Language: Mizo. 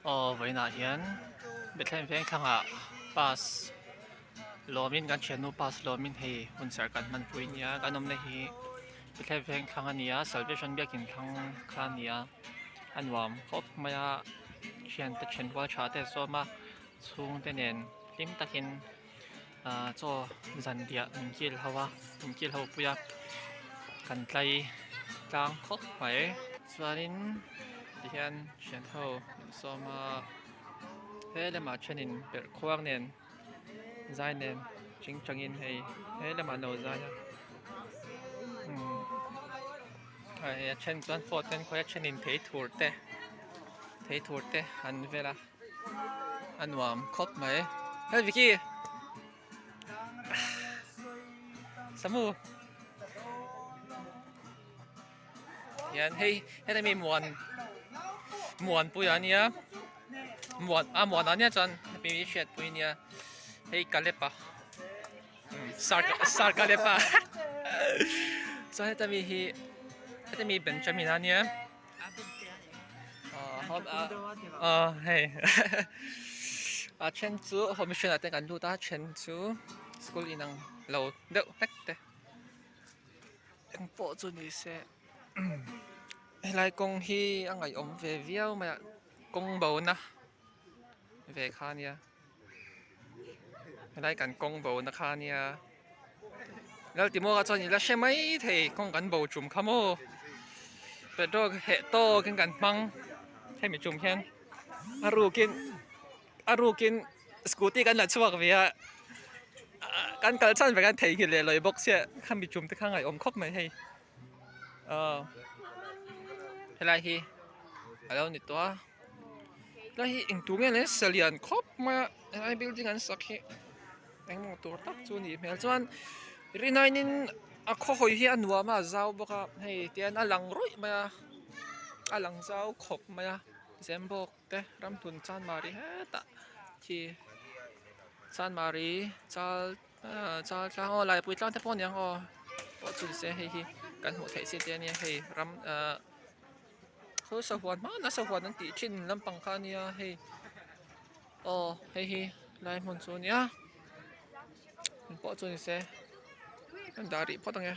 Aw vawiinah hian Bethlehem veng thlangah bus lawmin kan thiannu bus lawmin hei hunserh kan hmanpui a nia kan awmna hi Bethlehem veng thlang a ni a Salvation biakin thlang kha a ni a a nuam khawp mai a thiante then rual tha te a sawm a chhungte nen hlim takin ah chaw zan diah min kil ho a min kil ho pui a kan tlai tlang khawp mai chuanin tihian thian ho min sawm a he lamah thenin perh khuang nen zai nen ching changin hei he lamah an lo zai a umm hei a then chuan phone te an khawih a thenin thei thur te thei thur te an vel a. A nuam khawp mai hei Vicky Samu hian hei heta mi muan muanpui a nia muan a muan ah nia chuan hemi hi hriatpui a nia hei Kalepa sar sar Kalepa chuan heta mi hi heta mi Benjamin a nia. Hei a then chu home mission ah te kan lut a a then chu school inang lo deuh hlek te engpawh chu ni se helai kawng hi a ngaihawm ve viau mai a kawng bo na ve kha a nia helai kan kawng bo na kha a nia. Laltimoa chuan i la hre mai thei kawng kan bo tum kha maw petrol heh tawkin kan hmang hemi tum hian a rukin a rukin scooty kan la chhuak ve a kan kal chhan vek a theihnghilh leh lawi bawk sia khami tum te kha ngaihawm khawp mai hei aw helai hi a lo ni tawh a helai hi engtur nge le salian khawp mai a helai building an sak hi. Engmaw tur tak chu a nih hmel chuan rinaiin a khaw hawi hi a nuam a a zau bawk a hei tihian a lang rawih mai a a lang zau khawp mai a zembawk te ramhlun chanmari hetah khi chanmari chal ah chal tlang aw laipui tlang te pawh a ni ang aw pawh chu ni se hei hi kan hmuh theih si te a nia hei ram ah khaw sahuan hmanah sahuan an tih thin lampang kha a nia hei. Aw hei hi lai hmun chu a nia engpawh chu ni se an dah rih phawt ang e.